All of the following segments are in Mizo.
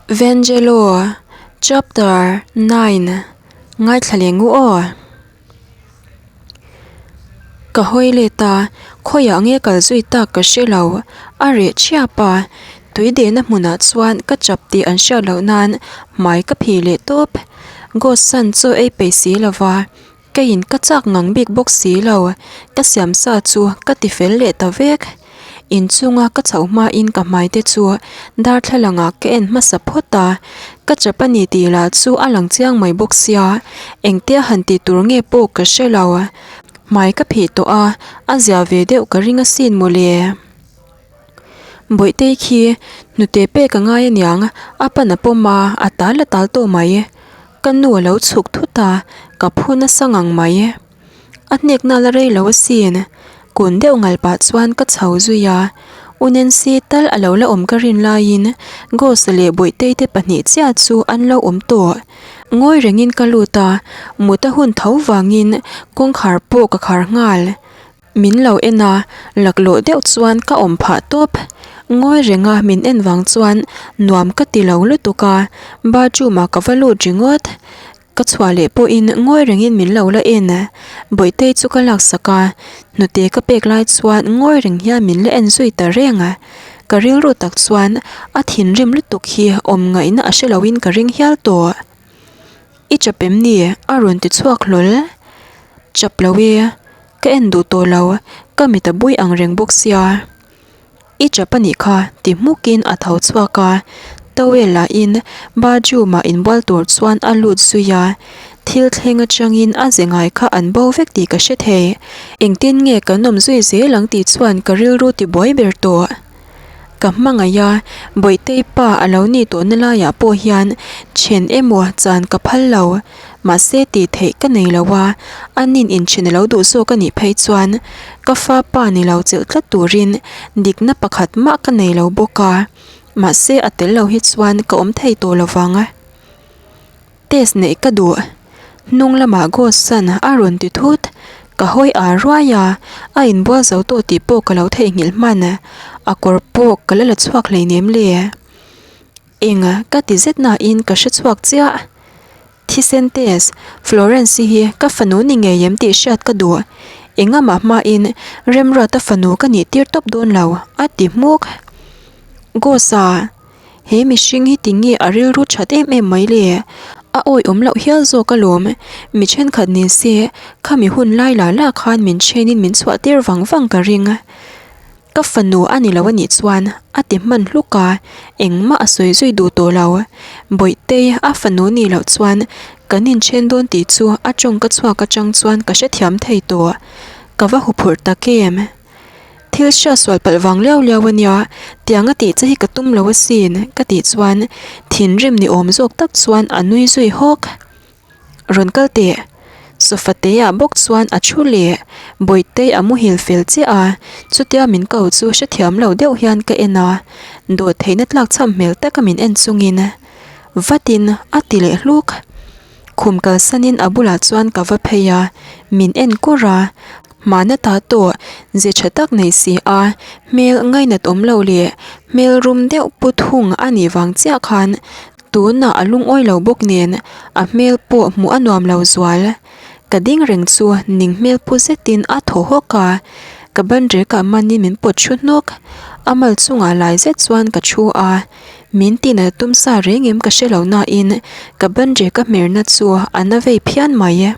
Vangelo Chapter 9 Ngaithla leh ngu aw. Ka hawi let a, khawiah nge kal zui tak ka hre lo. A reh thiap a, tui dehna hmunah chuan ka chap tih an hriat loh nan hmai ka phih leh tawp. Ghost san chaw ei peih si lova, keiin ka chak ngang bik bawk si lo. Ka siam sa chu ka ti fel leh ta vek. Inchunga ka chhoh hmain ka hmai te chu darthlalang ah ka en hmasa phawt a, ka chap a ni tih lah chu a lang chiang mai bawk sia, engtia han tih tur nge pawh ka hre lo. Hmai ka phih tawh a, a zia ve deuh ka ring asin mawle. Bawihtei khi hnute pek a ngai aniang, a pan a pawm a, a tal a tal tawh mai. Ka nu a lo chhuk thut a, ka phu nasa ngang mai. A hnek nal a rei lo asin. Kun deuh ngal pah chuan ka chho zui a. U Nancy tal a lo la awm ka rin laiin Ghost leh Bawihtei te pahnih chiah chu an lo awm tawh. Ngawi rengin ka lut a, mut a hun tho vangin kawngkhar pawh ka khar nghal. Min lo en a, laklawh deuh chuan ka awm phah tawp. Ngawi renga min en vang chuan nuam ka ti lo lutuk a, bathroom ah ka va lut ringawt. Ka chhuah leh pawhin ngawi rengin min lo la en. Bawihtei chu ka laksak a, hnute ka pek lai chuan ngawi reng hian min la en zui ta reng a. Ka rilru tak chuan a thinrim lutuk hi awm ngaihna a hre loin ka ring hial tawh. I chap em ni? a rawn ti chhuak hlawl. Chap lo e, ka en duh tawh lo, ka mit a bui ang reng bawk sia. I chap a nih kha ti hmukin a tho chhuak a, towel lah in bathroom ah inbual tur chuan a lut zui a, thil thleng atangin a ze ngai kha an bo vek tih ka hre thei. Engtin nge kan awm zui zel ang tih chuan ka rilru ti buai ber tawh. Ka hmangaih a, Bawihtei pa a lo nih tawhna laiah pawh hian then emaw chan ka phal lo. Mahse tih theih ka nei lo a, a nin inthen a lo duh zawk a nih phei chuan ka fa pa ni lo chelh tlat turin dikna pakhat mah ka nei lo bawk a, mahse a tel lo hi chuan ka awm thei tawh lo vang. Test neih ka duh. Hnung lamah Ghost san a rawn ti thut. Ka hawi ar ruai a, a inbual zo tawh tih pawh ka lo theihnghilh hman. A kawr pawh ka la la chhuak hleinem le. Eng ka ti zet nain ka hre chhuak chiah. Thisen test, Florence-i hi ka fanu ni ngei em tih hriat ka duh. Engamah hmain Remruata fanu ka nih tir tawp dawn lo, a ti hmuk. Ghost-a, he mihring hi tinge a rilru that em em mai le? A awihawm loh hial zawk alawm. Mi thenkhat ni se, khami hun lai la la khan min thenin min chhuah tir vang vang ka ring. Ka fanu a ni lo a nih chuan a ti hman hluk a, engmah a sawi zui duh tawh lo. Bawihtei a fanu nih loh chuan kan inthen dawn tih chu a tawngka chhuak atang chuan ka hrethiam thei tawh. Ka va huphurh tak em? Thil hriat sual palh vang liau liau a nia, tiang a tih che hi ka tum lo asin ka tih chuan thinrim ni awm zawk tak chuan a nui zui hawk. Rawn kal teh. Sofa te ah bawk chuan a thu leh Bawihtei a muhil fel chiah a, chutia min ko chu hrethiam lo deuh hian ka en a, dawt theihna tlak chham hmel taka min en chungin vatin a ti leh hluk. Khum kalsanin a bulah chuan ka va phei a, min en kur a, hmana ta tawh ze tha tak nei si a, hmel ngainat awm lo leh hmel rum deuh pu thung a nih vang chiah khan Tunah a lungawi lo bawk nen a hmel pawh hmuh a nuam lo zual. Ka ding reng chu ning hmel pu zetin a thaw hawk a, ka ban rekah manin min pawt thu hnawk. A mal chungah lai zet chuan ka thu a, min tina tum sa reng em ka hre lo nain ka ban reka hmerna chu a na vei phian mai.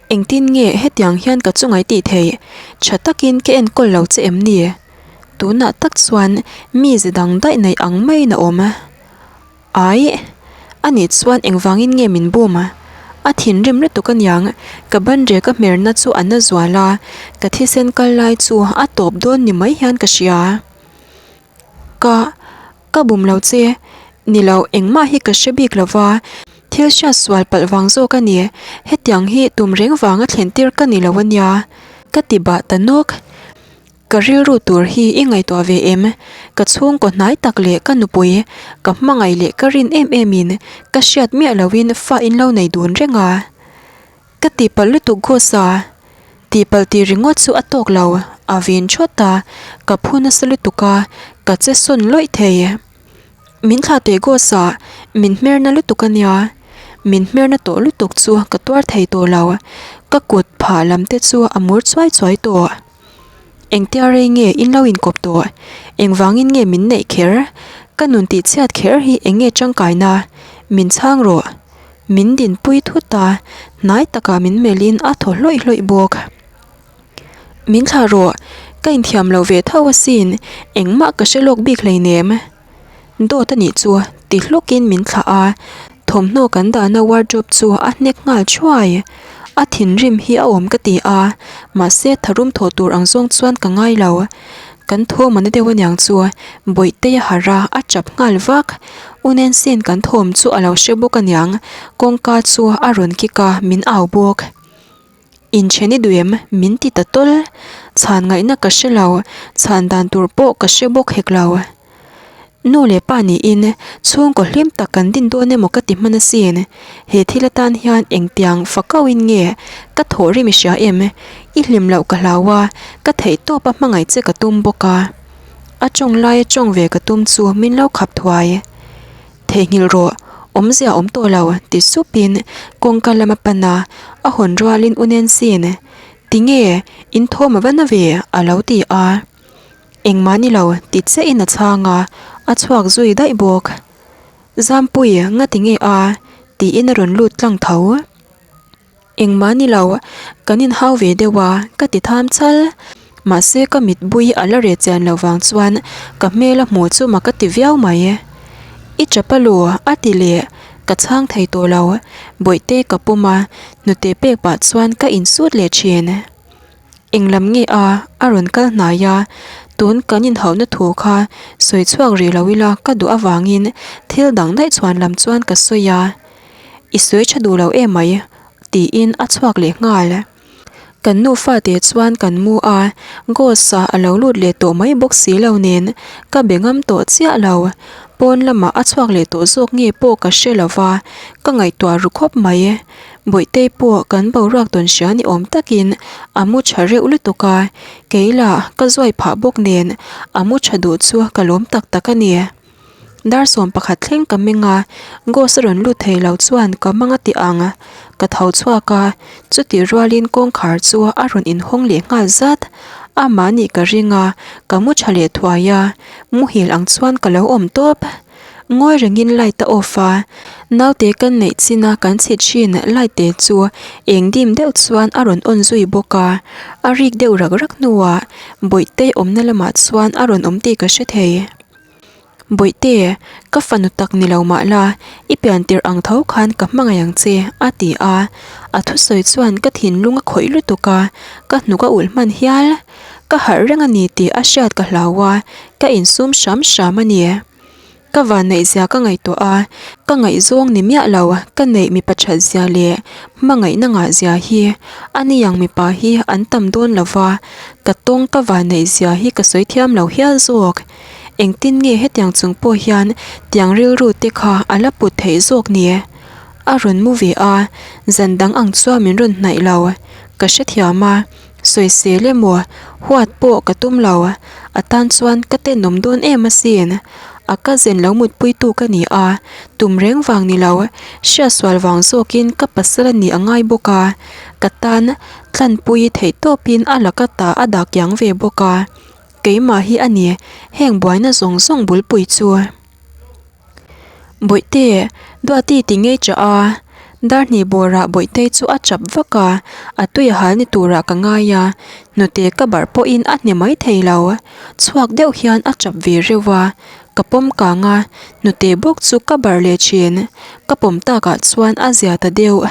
Engtin nge hetiang hian ka chungai tih theih? Tha takin ka enkawl lo che em ni? Tunah tak chuan mi ze dang daih neih ang maiin a awm. Aih, ani chuan engvangin nge min bum? A thinrim lutuk aniang, ka banrek a hmerna chu a na zual a, ka thisen kal lai chu a tawp dawn ni mai hian ka hria. Ka. Ka bum lo che. Ni lo, engmah hi ka hre bik lo va, thil hriat sual palh vang zawk a ni. Hetiang hi tum reng vanga thlen tir ka ni lo a nia. Ka ti bah ta nawk. Ka rilru tur hi i ngaihtuah ve em? Ka chhungkaw hnai tak leh ka nupui, ka hmangaih leh ka rin em em in ka hriat miah loin fa in lo nei dun reng a. Ka tihpalh lutuk Ghosa. Tihpalh tih ringawt chu a tawk lo, a vin thawt a, ka phu nasa lutuk a, ka che sawn lawih thei. Min thlah teh Gos ah, min hmerna lutuk a nia. Min hmerna tawh lutuk chu ka tuar thei tawh lo. Ka kut phah lam te chu a mur chuai chuai tawh. Engtia rei nge in lo inkawp tawh? Engvangin nge min neih kher? Ka nun tihchhiat kher hi eng nge tangkaina? Min chhang rawh. Min dinpui thut a, hnai takah min melhin a thaw hlawih hlawih bawk. Min thlah rawh, ka inthiam lo ve tho asin, engmah ka hre lawk bik hleinem. Dawt a nih chu ti hlukin min thlah a, thawmhnaw kan dahna wardrobe chu a hnek nghal thuai. A thinrim hi a awm ka ti a, mahse tharum thawh tur ang zawng chuan ka ngai lo. Kan thawm a na deuh aniang chu Bawihtei a harh a, a chap nghal vak. U Nancy-in kan thawm chu a lo hre bawk aniang, kawngka chu a rawn kik a, min au bawk. Inchhen i duh em? Min ti ta tawl. Chhan ngaihna ka hre lo, chhan dan tur pawh ka hre bawk hek lo. Nu leh pa niin chhungkaw hlim tak kan din dawn emaw ka ti hman asin. He thil atan hian engtiang fakauhin nge ka thawh rim i hria em? I hlim loh ka hlau a, ka theih tawp a hmangaih che ka tum bawk a. A tawng laia tawng ve ka tum chu min lo khap thuai. Theihnghilh rawh, awmzia awm tawh lo, ti supin kawngka lam a pan a, a hawn rualin U Nancy-in, Tinge, in thawm a va na ve? a lo ti a. Engmah ni lo, ti chiahin a chhang a, a chhuak zui daih bawk. Zampui, ngatinge a? tiin a rawn lut tlang tho. Engmah ni lo, kan inhau ve deuh a, ka ti tham chal. Mahse ka mit bui a la reh chian loh vang chuan ka hmel a hmuh chu mak ka ti viau mai. I chap a lu a ti leh, ka chhang thei tawh lo. Bawihte ka pawm a, hnute pek pah chuan ka insut leh thin. Eng lam nge a, a rawn kal hnai a, tun kan inhauhna thu kha sawi chhuak rih lo ila ka duh avangin thil dang daih chhuan lam chuan ka sawi a. I sawi tha duh lo em mai, tiin a chhuak leh nghal. Kan nu fate chuan kan mu a, Ghost-a a lo lut leh tawh mai bawk si lo nen ka be ngam tawh chiah lo. Pawn lamah a chhuak leh tawh zawk nge pawh ka hre lo va, ka ngaihtuah ru khawp mai. Bawihtei pawh kan boruak tawn hria ni awm takin a mu tha reuh lutuk a, kei lah ka zuai phah bawk nen a mu tha duh chu ka lawm tak tak a ni. Dar 11 thleng ka meng a, Ghost a rawn lut thei lo chuan ka mang a ti ang. Ka tho chhuak a, chutih rualin kawngkhar chu a rawn inhawng leh nghal zat. Amah nih ka ring a, ka mu tha leh thuai a, muhil ang chuan ka lo awm tawp. Ngawi rengin light a off a, naute kan neih chin a kan chhit thin light te chu eng dim deuh chuan a rawn on zui bawk a, a rik deuh rak rak hnuah Bawihtei awmna lamah chuan a rawn awm tih ka hre thei. Bawihte, ka fanu tak ni lo mah la, i pian tirh ang tho khan ka hmangaih ang che, a ti a. A thusawi chuan ka thinlung a khawih lutuk a, ka hnuk a ulh hman hial. Ka harh reng a ni tih a hriat ka hlau a, ka insum hram hram a ni. Ka vanneihzia ka ngaihtuah a, ka ngaihzawng ni miah lo, ka neih mipa thatzia leh hmangaihna ngahzia hi a ni ang mipa hi an tam dawn lo va, ka tawng ka vanneihzia hi ka sawi thiam lo hial zawk. Engtin nge hetiang chung pawh hian tiang rilru te kha a la put theih zawk ni? A rawn mu ve a, zan dang ang chuan min rawn hnaih lo. Ka hrethiam a, sawisel emaw huat pawh ka tum lo. A tan chuan ka tenawm dawn em asin. A cousin lo mutpuitu ka ni a, tum reng vang ni lo, hriatsual vang zawkin ka pasal a nih a ngai bawk a. Ka tan tlanpui theih tawpin a laka ta a dah kiang ve bawk a. Keimah hi a ni, heng buaina zawng zawng bulpui chu. Bawihte, Duati ti ngei chah a, dar hnih bawrah Bawihtei chu a chap vak a, a tui a hal ni turah ka ngai a, hnute ka barh pawhin a hne mai thei lo. Chhuak deuh hian a chap ve reuh a, ka pawm kang a, hnute bawk chu ka barh leh thin, ka pawm takah chuan a zia ta deuh.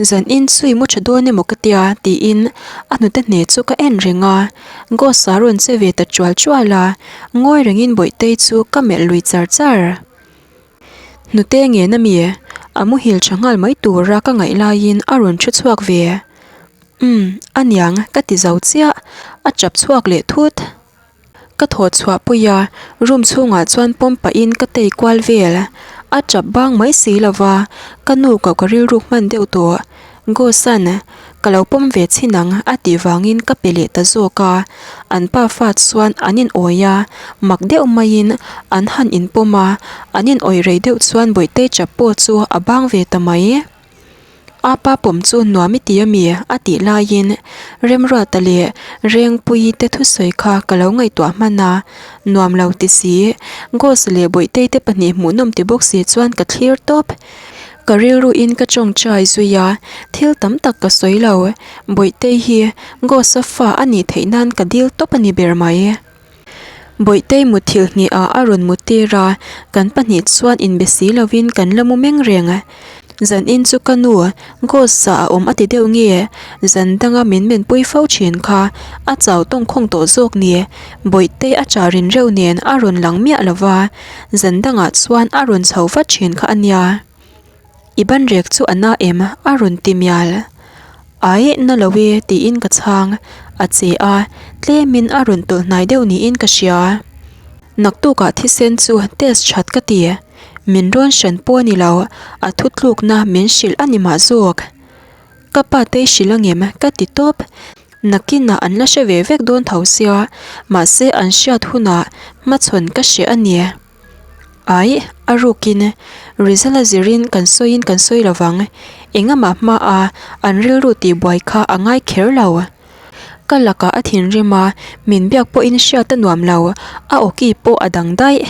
Zan in chhui mu tha dawn emaw ka tia tiin a hnute hne chu ka en reng a, Ghost a rawn che ve ta chual chual a, ngawi rengin Bawihtei chu ka melh lui char char. Hnute ngen ami? A muhil tha nghal mai tura ka ngaih laiin a rawn thu chhuak ve. Umm, aniang ka ti zo chiah, a chap chhuak leh thut. Ka thaw chhuah pui a, room chhungah chuan pawm pahin ka tei kual vel. A tap bang mai si lo va, ka nu koh ka rilruk hman deuh tawh. Ghost-a'n, Ka lo pawm ve chhin ang a tih vangin ka pe leh ta zawk a, an pa fa chuan an in awi a, mak deuh maiin an han in pawm a, an in awih rei deuh chuan Bawihtei chap pawh chu a bang ve ta mai. A pa pawm chu nuam i ti a mi? a tih laiin Remruata leh Rengpuii te thusawi kha ka lo ngaihtuah hman a, nuam lo ti si, Gos leh Bawihtei te pahnih hmuhnawm ti bawk si chuan ka thlir tawp. Ka rilruin ka tawngtai zui a, thil tam tak ka sawi lo. Bawihtei hi Ghost-a fa a nih theih nan ka dil tawp a ni ber mai. Bawihtei mutthilh hnihah a rawn mut tir a, kan pahnih chuan inbe si lovin kan la mu meng reng. Zanin chu ka nu, Ghost-a a awm a ti deuh nge? Zan danga min menpui fo thin kha a chau tawngkhawng tawh zawk ni. Bawihtei a chah rin reuh nen a rawn lang miah lo va. Zan dangah chuan a rawn chho vat thin kha a nia. I ban rek chu a na em? a rawn ti mial. Ai, na lo e tiin ka chhang. A che a, tlemin a rawn tawlh hnai deuh niin ka hria. Naktukah thisen chu test that ka ti. Min rawn hran pawh a ni lo, a thutlukna min hrilh a ni mah zawk. Ka pa te hrilh angem ka ti tawp. Nakinah an la hre ve vek dawn tho sia, mahse an hriat hunah hmachhawn ka hre a ni. Ai, a rukin result a zirin kan sawiin kan sawi lo vang, engamah hmaa an rilru tihbuai kha a ngai kher lo. Ka lakah a thinrim a, min biak pawhin hriat a nuam lo, a awki pawh a dang daih.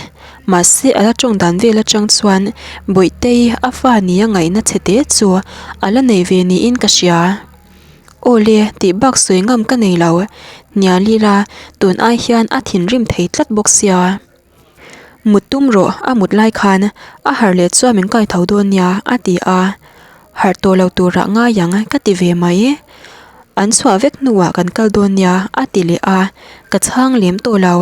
Mahse a la tawng dan vel atang chuan Bawihtei a fa nia ngaihna chhe te chu a la nei ve niin ka hria. Aw le, tih bak sawi ngam ka nei lo, hnial ila tun ai hian a thinrim thei tlat bawk sia. Mut tum rawh, a mut lai khan a harh leh chuan min kai tho dawn nia a ti a, harh tawh lo turah ngai ang ka ti ve mai. An chhuah vek hnuah kan kal dawn nia a ti leh a, ka chhang lem tawh lo.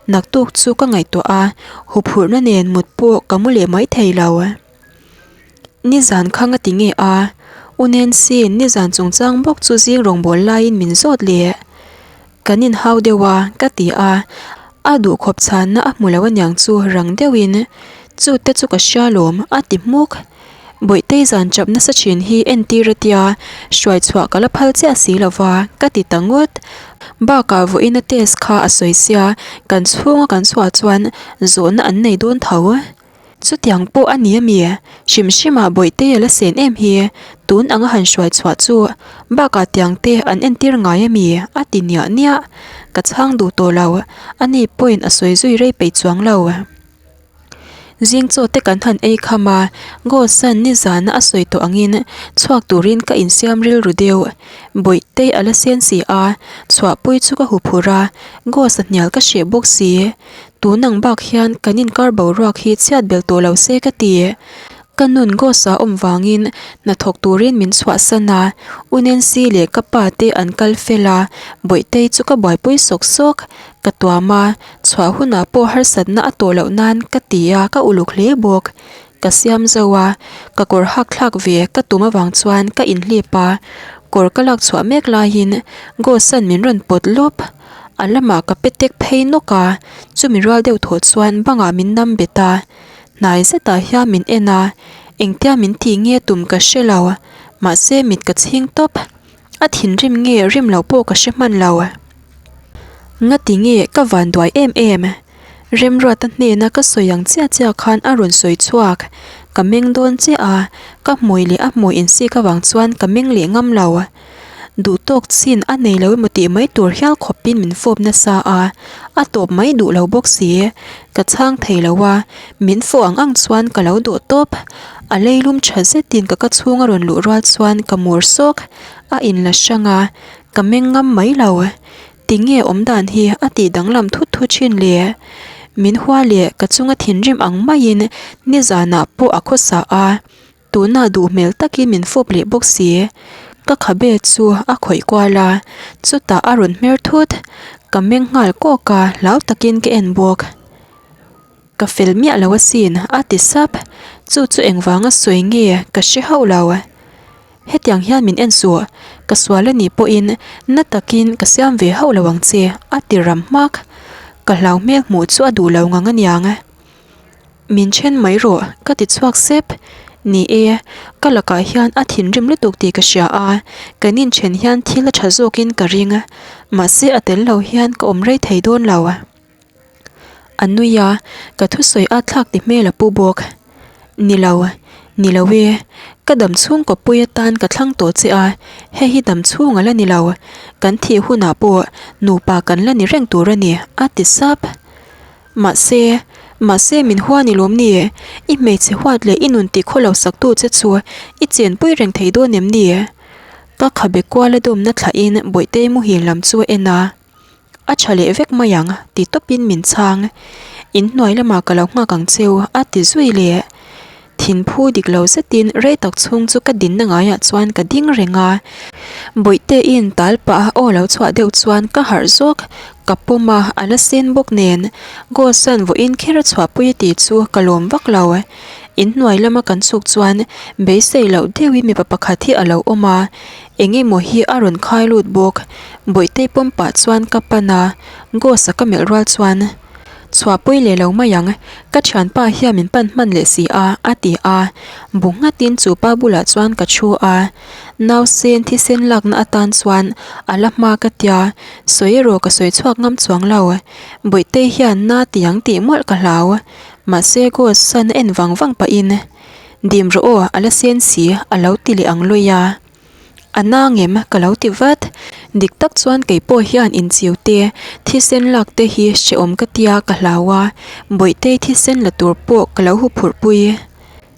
Naktuk chu ka ngaihtuah a, huphurhna nen mut pawh ka mu leh mai thei lo. Nizan kha nga ti nge a? U Nancy, nizan chungchang bawk chu zing rawngbâwl laiin min zawt leh. Kan inhau deuh a, ka ti a. A duhkhawp chhanna a hmu lo aniang chu rang deuhin, Chu te chu ka hria lawm, a ti hmuk. Bawihtei zan chap nasa thin hi entir a tia, hruai chhuah ka la phal chiah si lo va, ka ti ta ngawt. Bakah vawiin a test kha a sawi sia, kan chhunga kan chhuah chuan zawhna an nei dawn tho. Chutiang pawh a ni a mi? Hrim hrimah Bawihtei a la sen em hi? Tun anga han hruai chhuah chu bakah tiang te an entir ngai a mi? a ti niah niah. Ka chhang duh tawh lo, ani pawhin a sawi zui rei peih chuang lo. Zing chaw te kan han ei kham a, Ghost-a'n nizana a sawi tawh angin chhuak turin ka insiam rilru deuh. Bawihtei a la sen si a, chhuahpui chu ka huphurh a, Ghost-a hnial ka hreh bawk si. Tun ang bak hian kan inkar boruak hi chhiat belh tawh lo se ka ti. Ka nun Ghost-a awm vangin hnathawk turin min chhuahsan a, U Nancy leh ka pa te an kal fel a, Bawihtei chu ka buaipui sawk sawk. Ka tuam a, chhuah hunah pawh harsatna a tawh loh nan ka ti a, ka uluk hle bawk. Ka siam zo a, ka kawr hak thlak ve ka tum avang chuan ka inhlip a, kawr ka lak chhuah mek laiin Ghost-a'n min rawn pawt lawp. A lamah ka pe tek phei nawk a, chumi rual deuh thawh chuan bangah min nam bet a, hnai zetah hian min en a, engtia min tih nge tum ka hre lo, mahse mit ka chhing tawp, a thinrim nge rim lo pawh ka hre hman lo. Ngati nge ka van duai em em? Remruata hnena ka sawi ang chiah chiah khan a rawn sawi chhuak, ka meng dawn chiah a, ka hmui leh a hmui insik avang chuan ka meng leh ngam lo. Duh tawk chin a nei lo emaw tih mai tur hial khawpin min fawp nasa a, a tawp mai duh lo bawk si. Ka chhang thei lo a, min fawh ang ang chuan ka lo dawh tawp. A leilum tha zetin ka ka chhung a rawn luh rual chuan ka mur sawk, a inla hrang a, ka meng ngam mai lo. Tinge awmdan hi a tih danglam thut thut thin le? Min hua leh ka chunga thinrim ang maiin nizanah pawh a khawsa a. Tunah duh hmel takin min fawp leh bawk si. Ka khabe chu a khawih kual a, chutah a rawn hmer thut. Ka meng nghal kawk a, hlau takin ka en bawk. Ka fel miah lo asin, a ti sap. Chu chu engvanga sawi nge ka hre hauh lo. Hetiang hian min en suh, ka sual a nih pawhin na takin ka siam ve hauh lo ang che, a ti ram hmak. Ka hlau hmel hmuh chu a duh lo ngang aniang. Min then mai rawh, ka ti chhuak sep. Ni e, ka lakah hian a thinrim lutuk tih ka hria a, kan inthen hian thil a tha zawkin ka ring. Mahse a tel lo hian ka awm rei thei dawn lo. A nui a, ka thusawi a thlak ti hmel a pu bawk. Ni lo, ni lo e, ka dam chhung kawppui atan ka thlang tawh che a, hei hi dam chhung a la ni lo, kan thih hunah pawh nupa kan la ni reng tur a ni, a ti sap. Mahse, mahse min hua ni lawm ni? I hmeichhe huat leh i nun tih khawlo saktu che chu i chenpui reng thei dawn em ni? Ka khabe kual a dawmna thlahin Bawihtei muhil lam chu a en a. A tha leh vek mai ang, ti tawpin min chhang. In hnuai lamah ka lo nghak ang cheu, a ti zui leh. Thinphu dik lo zetin rei tak chhung chu ka dinna ngaiah chuan ka ding reng a. Bawihteiin tal pah a aw lo chhuah deuh chuan ka harh zawk. Ka pawm a, a la sen bawk nen. Gos-a'n vawiin kher a chhuahpui a tih chu ka lawm vak lo. In hnuai lama kan chhuk chuan beisei loh deuhin mipa pakhat hi a lo awm a. Eng emaw hi a rawn khai lut bawk. Bawihtei pawm pah chuan ka pan a, Gos-a ka melh rual chuan, Chhuahpui leh lo mai ang, ka thianpa hian min pan hman leh si a, a ti a. Bu nghatin chu pa bulah chuan ka thu a. Nausen thisen lakna atan chuan a la hma ka tia, sawi erawh ka sawi chhuak ngam chuang lo. Bawihtei hian na ti ang tih mawlh ka hlau. Mahse Gos-a'n a en vang vang pahin, Dim rawh aw, a la sen si, a lo ti leh ang lui a. A nang em? Ka lo ti vat. Dik tak chuan kei pawh hian inchiu te, thisen lak te hi hrehawm ka tia ka hlau a, Bawihtei thisen la tur pawh ka lo huphurh pui.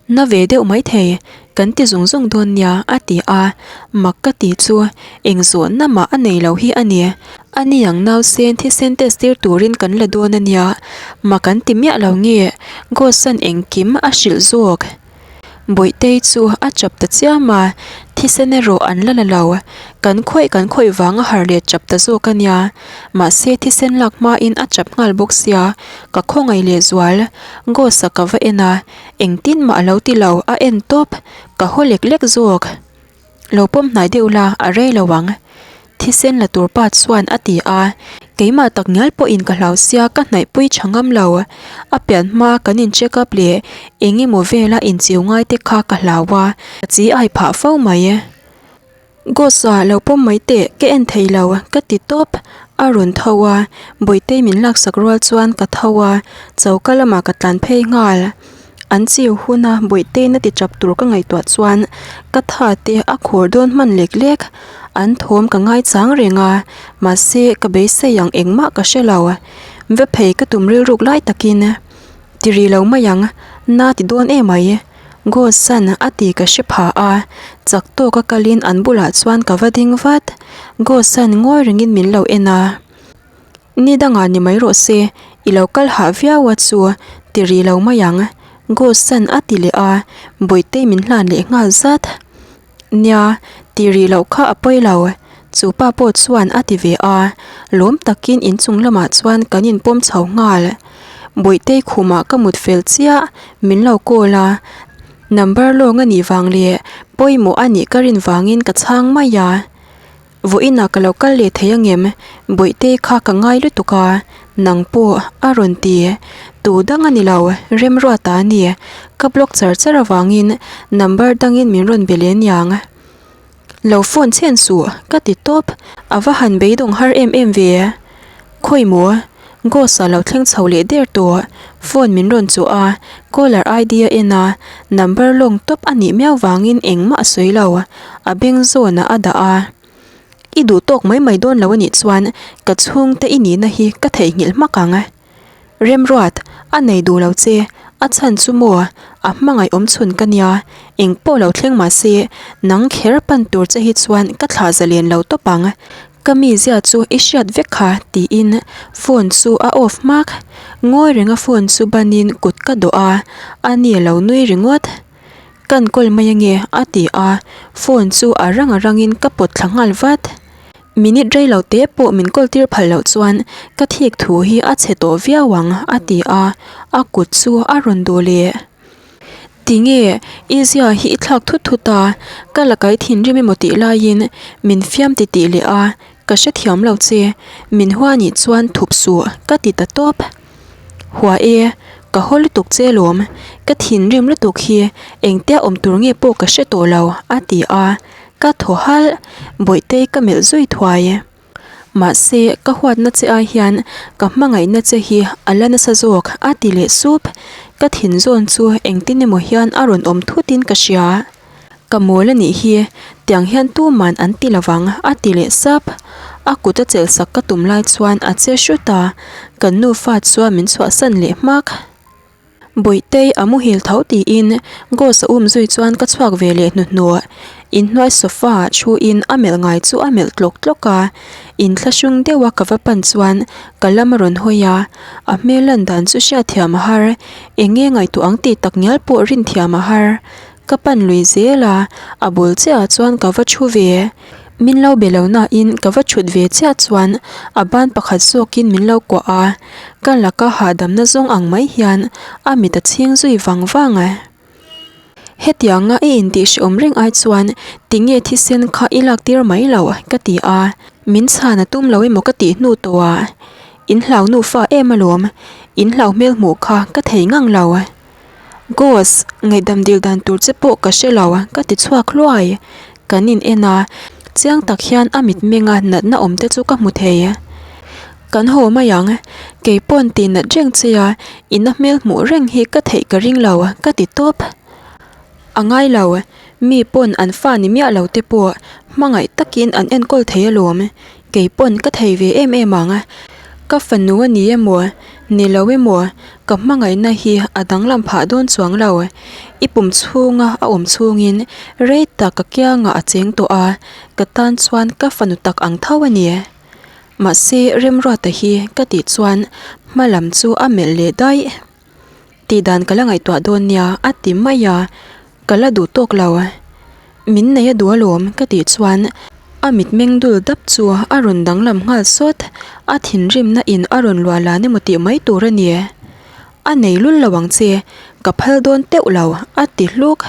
Na ve deuh maithei, kan ti zung zung dawn nia, a ti a. Mak ka ti chu eng zawhna mah a nei lo hi a ni. A ni ang nausen thisen test tir turin kan la dawn a nia, mak an ti miah lo nge, Gos-a'n engkim a hrilh zawk. Bawihtei chu a chap ta chiam a, thisen erawh an la la lo. Kan khawih kan khawih vang a harh leh chap ta zawk a nia. Mahse thisen lak hmain a chap nghal bawk sia, ka khawngaih leh zual. Gos-a ka va en a, engtin mah a lo ti lo, a en tawp. Ka haw lek lek zawk. Lo pawm hnai deuh la, a rei lo ang. Thisen la tur pa chuan a ti a, keimah tak ngial pawhin ka hlau sia ka hnaihpui tha ngam lo. A pian hma kan in check up leh eng emaw vela inchiu ngai te kha ka hlau a, ka chi ai phah fo mai. Gos-a lo pawm mai teh, ka en thei lo, ka ti tawp. A rawn tho a, Bawihtei min laksak rual chuan ka tho a, choka lamah ka tlan phei nghal. An chiu huna Bawihtei-na ti chap tur ka ngaihtuah chuan ka tha te a khur dawn hman lek lek. An thawm ka ngaichang reng a, mahse ka beisei ang engmah ka hre lo. Va phei ka tum rilruk lai takin ti ri lo mai ang, na ti dawn emai. Gos-a'n a ti ka hre pha a, chak tawka kalin an bulah chuan ka va ding vat. Gos-a'n ngawi rengin min lo en a. Ni dangah ni mai rawh se, i lo kal hah viau a chu, ti ri lo mai ang, Gos-a'n a ti leh a, Bawihtei min hlan leh nghal zat. Nia, ti ri loh kha a pawi lo, chu pa pawh chuan a ti ve a, lawm takin inchung lamah chuan kan inpawm chho nghal. Bawihtei khumah ka mut fel chiah, min lo call a, number lawng a nih vang leh pawimawh a nih ka rin vangin ka chhang mai a. Vawiinah ka lo kal leh thei angem? Bawihtei kha ka ngai lutuk a, nang pawh a rawn ti. Tu dang a ni lo, Remruata a ni. Ka block char char avangin number dangin min rawn be leh aniang. Lo phone chhen suh, ka ti tawp. A va han beidawng har em em ve. Khawi maw? Ghost-a lo thleng chho leh der tawh. Phone min rawn chuh a, caller ID a en a, number lawng tawp a nih miau vangin engmah a sawi lo. A beng zawnah a dah a. I duh tawk mai mai dawn lo a nih chuan ka chhungte i nihna hi ka theihnghilh hmak ang. Remruat, a nei duh lo che, a chhan chu maw? A hmangaih awm chhun ka nia, eng pawh lo thleng mah se, nang kher pan tur che hi chuan ka thlah zalen lo tawp ang. Ka mizia chu i hriat vek kha tiin phone chu a off hmak. Ngawi renga phone chu banin kut ka dawh a, a ni a lo nui ringawt. Ka enkawl mai ange a ti a, phone chu a rang a rangin ka pawt thla nghal vat. Minute rei lo te pawh min kawl tir phal loh chuan ka thik thu hi a chhe tawh viau ang a ti a, a kut chu a rawn duh leh. Tinge i zia hi i thlak thut thut a, ka la kai thinrim emaw tih laiin min fiam ti tih leh a, ka hrethiam lo che, min hua nih chuan thup suh ka ti ta tawp. Hua e, ka haw lutuk che lawm. Ka thinrim lutuk hi engtia awm tur nge pawh ka hre tawh lo, a ti a. Ka thaw halh, Bawihtei ka melh zui thuai. Mahse, ka huatna che ai hian ka hmangaihna che hi a la nasa zawk, a ti leh sup. Ka thin zawn chu engtin emaw hian a rawn awm thutin ka hria. Ka mawl a nih hi, tiang hian tuman an ti lovang, a ti leh sap. A kut a chelh sak ka tum lai chuan a che hrut a, kan nufa chuan min chhuahsan leh hmak. Bawihtei a muhil tho tiin Ghost a um zui chuan ka chhuak ve leh hnuhnawh. Inhnuai sofa ah thu in a melh ngai chu a melh tlawk tlawk a, inthlahrung deuh a ka va pan chuan ka lam a rawn hawi a, a hmel lan dan chu hriatthiam a har, eng nge ngaihtuah ang tih tak ngial pawh rinthiam a har. Ka pan lui zel a, a bul chiah ah chuan ka va thu ve. Min lo be lo nain ka va thut ve chiah chuan a ban pakhat zawkin min lo kuah a, ka laka hahdamna zawng ang mai hian a mit a chhing zui vang vang a. Hetianga i intihhrehawm reng ai chuan tinge thisen kha i lak tir mai lo ka ti a, min chhan a tum lo emaw ka tih hnu tawh ah in hlau nufa em alawm, in hlau hmel hmuh kha ka thei ngang lo. Ghost, ngaihdam dil dan tur che pawh ka hre lo, ka ti chhuak hluai. Kan in en a, chiang tak hian a mitmenga natna awm te chu ka hmu thei. Kan haw mai ang, kei pawn tih nat reng che a, ina hmel hmuh reng hi ka theih ka ring lo, ka ti tawp. A ngai lo, mi pawn an fa ni miah lo te pawh hmangaih takin an enkawl thei alawm, kei pawn ka thei ve em em ang. Ka fanu a ni emaw, ni lo emaw, ka hmangaihna hi a danglam phah dawn chuang lo. I pum chhunga a awm chhungin rei tak ka kiangah a cheng tawh a, ka tan chuan ka fanu tak ang tho a ni. Mahse Remruata hi ka tih chuan hma lam chu a melh leh daih. Tih dan ka la ngaihtuah dawn nia a ti mai a, ka la duh tawk lo. Min nei a duh alawm ka tih chuan a mitmeng dul dap chu a rawn danglam nghal sawt, a thinrimna in a rawn luah lan emaw tih mai tur a ni. A nei lul lo ang che, ka phal dawn teuh lo a ti hluk.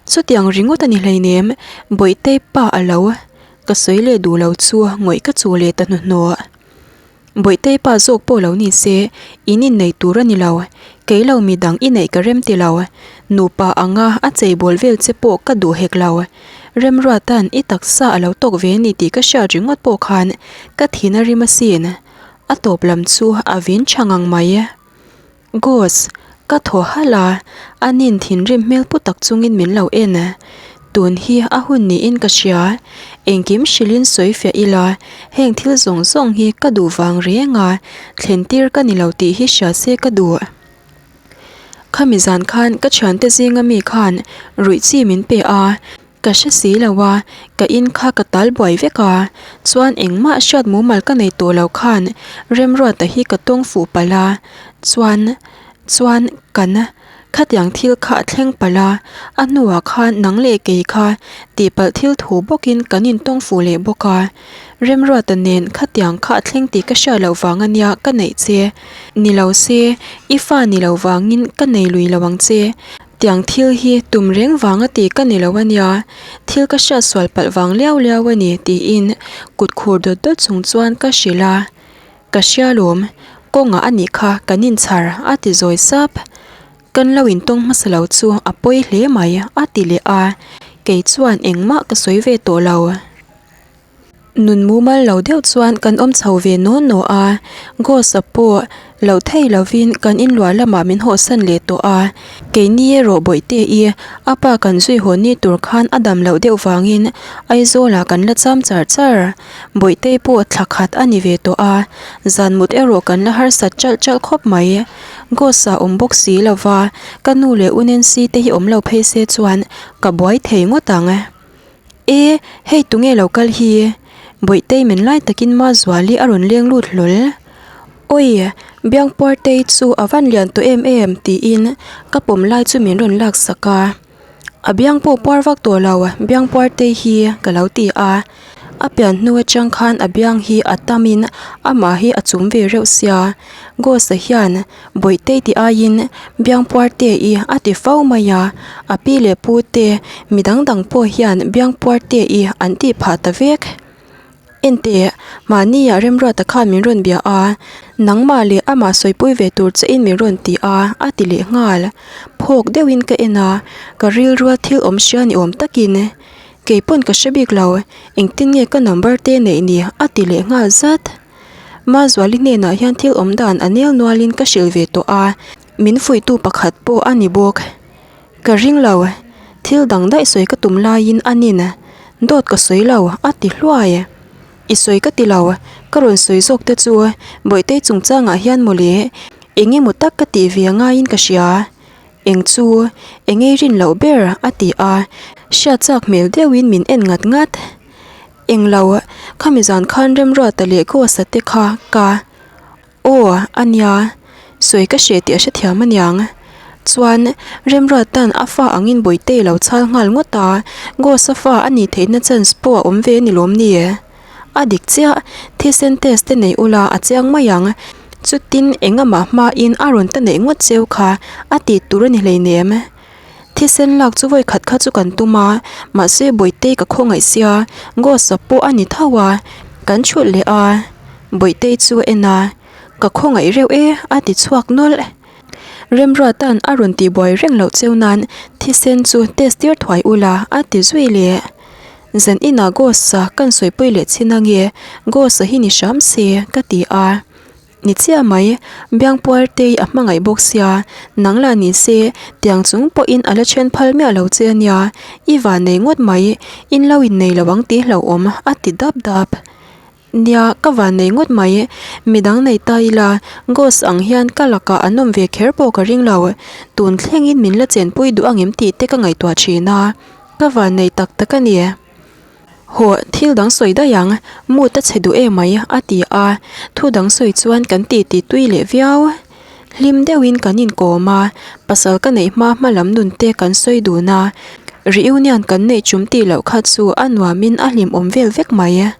Chutiang ringawt a ni hleinem, Bawihtei pa a lo ka sawi leh duh lo chu ngawih ka chuh leh ta hnuhnawh. Bawihtei pa zawk pawh lo ni se, in innei tur a ni lo. Kei lo mi dang i neih ka rem ti lo. Nupa anga a cheibawl vel che pawh ka duh hek lo. Remruata'n i taksa a lo tawk ve ni tih ka hriat ringawt pawh khan ka thin a rim asin. A tawp lam chu a vin tha ngang mai. Gos, ka thaw halh a, a nin thinrim hmel pu tak chungin min lo en. Tun hi a hun niin ka hria, engkim hrilhin sawi fiah ila, heng thil zawng zawng hi ka duh vang reng a, thlen tir ka ni lo tih hi hria se ka duh. Khami zan khan ka thiante zinga mi khan ruih chi min pe a, Ka hre si lo a, ka in kha ka tal buai vek a, chuan engmah hriat mumal ka nei tawh lo khan Remruata hi ka tawng fuh palh a, chuan chuan kan khatiang thil kha a thleng palh a, a hnuah khan nang leh kei kha tihpalh thil thu bawkin kan intawng fuh leh bawk a, Remruata nen khatiang kha a thleng tih ka hriat loh vang a nia ka neih che, ni lo se i fa ni lo vangin ka nei lui lo ang che. Tiang thil hi tum reng vang a ti ka ni lo a nia, thil ka hriat sual palh vang liau liau a ni tiin kut khur dawt dawt chung chuan ka hrilh a, Ka hria lawm, kawngah a nih kha kan inchhar a ti zawi sap. Kan lo intawng hmasa lo chu a pawi hle mai a ti leh a, kei chuan engmah ka sawi ve tawh lo. Nun mumal lo deuh chuan kan awm chho ve naw naw a, Ghost-a pawh loh thei lovin kan inluah lamah min hawhsan leh tawh a, keini erawh Bawihte-i a pa kan zui haw ni tur khan a dam loh deuh vangin Aizawlah kan la cham char char. Bawihtei pawh thla khat a ni ve tawh a, zan mut erawh kan la harsat chalh chalh khawp mai. Ghost-a awm bawk si lova, ka nu leh u Nancy te hi awm lo phei se chuan ka buai thei ngawt ang. E, hei tunge lo kal hi? Bawihtei min lai takin Mazuali a rawn leng lut hlawl. Awi, Biangpuartei chu a van lian tawh em em tiin ka pawm lai chu min rawn lak sak a. A biang pawh puar vak tawh lo, Biangpuartei hi ka lo ti a. A pian hnu atang khan a biang hi a tamin amah hi a chum ve reuh sia. Ghost-a hian Bawihtei tih aiin Biangpuarte-i a ti fo mai a, a pi leh pu te mi dang dang pawh hian Biangpuarte-i an tih phah ta vek. Enteh, mahnia Remruata khan min rawn bia a, nangmah leh amah sawipui ve tur che in min rawn ti a, a ti leh nghal. Phawk deuhin ka en a, ka rilrua thil awm hria ni awm takin, Kei pawn ka hre bik lo, engtin nge ka number te neih ni? a ti leh nghal zat. Mazuali hnenah hian thil awm dan a nel nualin ka hrilh ve tawh a, min fuihtu pakhat pawh a ni bawk. Ka ring lo, thil dang daih sawi ka tum laiin a nin, Dawt ka sawi lo, a ti hluai. I sawi ka ti lo, ka rawn sawi zawk te chu Bawihtei chungchangah hian mawle, eng emaw tak ka tih ve ngaiin ka hria. Eng chu, eng ei rin loh ber, a ti a, hriat chak hmel deuhin min en ngat ngat. Eng lo, khami zan khan Remruata leh Ghost-a te kha ka. Aw, a nia, sawi ka hreh tih a hrethiam aniang. Chuan, Remruata'n a fa angin Bawihtei lo chhal nghal ngawt a, Ghost-a fa a nih theihna chance pawh a awm ve a ni lawm ni? A dik chiah, thisen test te nei ula a chiang mai ang. Chutin engamah hmain a rawn ta neih ngawt cheu kha a tih tur a ni hleinem. Thisen lak chu vawi khat kha chu kan tum a, mahse Bawihtei ka khawngaih sia, Ghost-a pawh a ni tho a, kan chhut leh a. Bawihtei chu a en a, Ka khawngaih reuh e, a ti chhuak nawlh. Remruata'n a rawn tihbuai reng loh cheu nan thisen chu test tir thuai ula, a ti zui leh. Zan inah Ghost-a kan sawipui leh chin ange, Ghost-a hi ni hram se, ka ti a. Ni chiah mai, Biangpuar tei a hmangaih bawk sia, nang lah ni se, tiang chung pawhin a la then phal miah lo che a nia, i van nei ngawt mai, in lo innei lo ang tih hlauhawm, a ti dap dap. Nia, ka van nei ngawt mai, midang nei ta ila, Ghost ang hian ka lakah an awm ve kher pawh ka ring lo, tun thlengin min la chenpui duh angem tih te ka ngaihtuah thin a, ka van nei tak tak a ni. Hawh, thil dang sawi daih ang, mood a chhe duh em mai, a ti a, thu dang sawi chuan kan ti ti tui leh viau. Hlim deuhin kan inkawm a, pasal ka neih hma hma lam nun te kan sawi dun a, reunion kan neih chum tih loh kha chu a nuamin a hlimawm vel vek mai.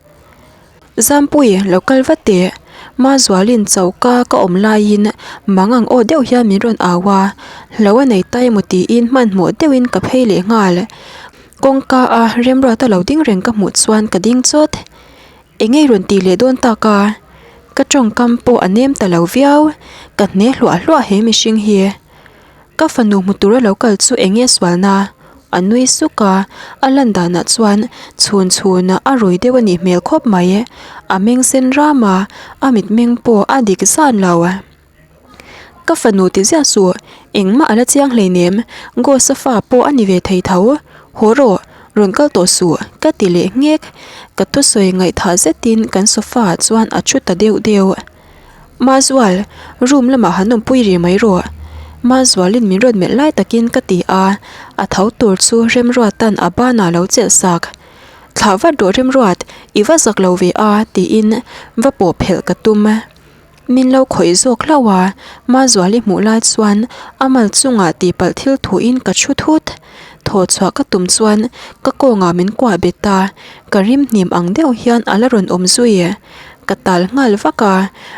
Zampui, lo kal vat teh. Mazualin choka ka awm laiin mang ang aw deuh hian min rawn au a, hlo a nei ta emaw tiin hmanhmawh deuhin ka phei leh nghal. Kawngka a Remruata lo ding reng ka hmuh chuan ka ding chawt. Eng nge rawn tih leh dawn tak a? Ka tawngkam pawh a nem ta lo viau. Ka hne hluah hluah he mihring hi. Ka fanu hmu tura lo kal chu eng nge sualna? A nui suk a, a lan danah chuan chhun chhunah a rui deuh a nih hmel khawp mai. A meng sen ram a, a mitmeng pawh a dik zan lo. Ka fanu ti ziah suh, engmah a la chiang hleinem, Ghost-a fa pawh a ni ve thei tho. Haw rawh, rawn kal tawh suh, ka ti leh nghek. Ka thusawi ngaihthah zetin kan sofa ah chuan a thu ta deuh deuh. Mazual, room lamah han awmpui rih mai rawh. Mazualin min rawn melh lai takin ka ti a, a tho tur chu Remruata'n a banah lo chelh sak. Thlah vat rawh Remruat, i va zak lo ve a, tiin va pawh phelh ka tum. Min lo khawih zawk hlauh a, Mazuali hmuh lai chuan a mal chungah tihpalh thil thuin ka thu thut. Thaw chhuah ka tum chuan ka kawngah min kuah bet a, ka rim hnim ang deuh hian a la rawn awm zui. Ka tal nghal vak a,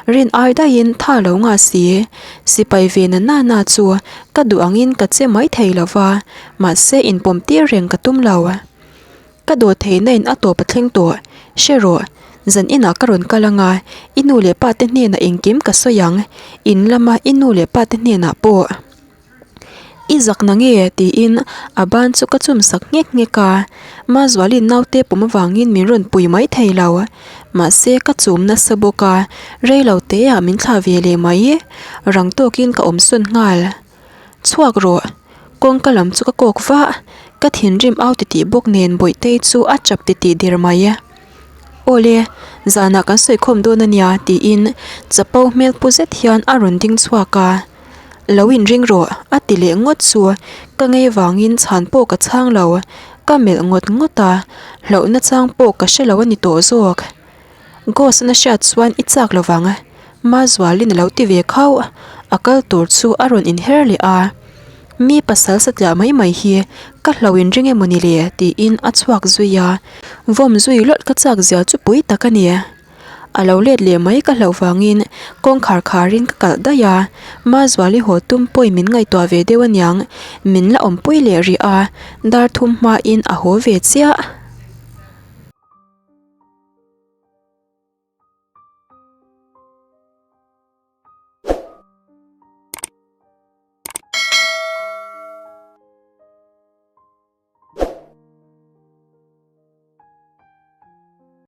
rin ai daihin tha lo nga si. Sipai ve na na na chu ka duh angin ka che mai thei lo va, mahse inpawm tir reng ka tum lo. Ka dawt theihna in a tawp a thleng tawh. Hre rawh, zan inah ka rawn kal anga, i nu leh pa te hnenah engkim ka sawi ang, in lama i nu leh pa te hnenah pawh. I zak na nge? tiin a ban chu ka chum sak nghek nghek a, Mazualin naute pawm avangin min rawn pui mai thei lo. Mahse ka chum nasa bawk a, rei lo teah min thlah ve leh mai. Rang tawkin ka awm sawn nghal. Chhuak rawh. Kawngka lam chu ka kawk vah. Ka thinrim au titih bawk nen Bawihtei chu a chap titih der mai. Awle, zanah kan sawi khawm dawn a nia tiin chapo hmel pu zet hian a rawn ding chhuak a. Lo inring rawh a ti leh ngawt chu ka ngei vangin chhan pawh ka chhang lo. Ka melh ngawt ngawt a, hlauhna chang pawh ka hre lo a ni tawh zawk. Ghost na hriat chuan i chak lo vang a, Mazualin a lo ti ve khauh. A kal tur chu a rawn inher leh a, Mi pasal satliah mai mai hi ka hlo inring emaw ni le? tiin a chhuak zui a, vawm zui lawlh ka chak zia chu pui tak a ni. A lo let leh mai ka hlauh vangin kawngkhar kharin ka kalh daih a, Mazuali haw tum pawhin min ngaihtuah ve deuh aniang, min la awmpui leh rih a, dar thum hmain a haw ve chiah.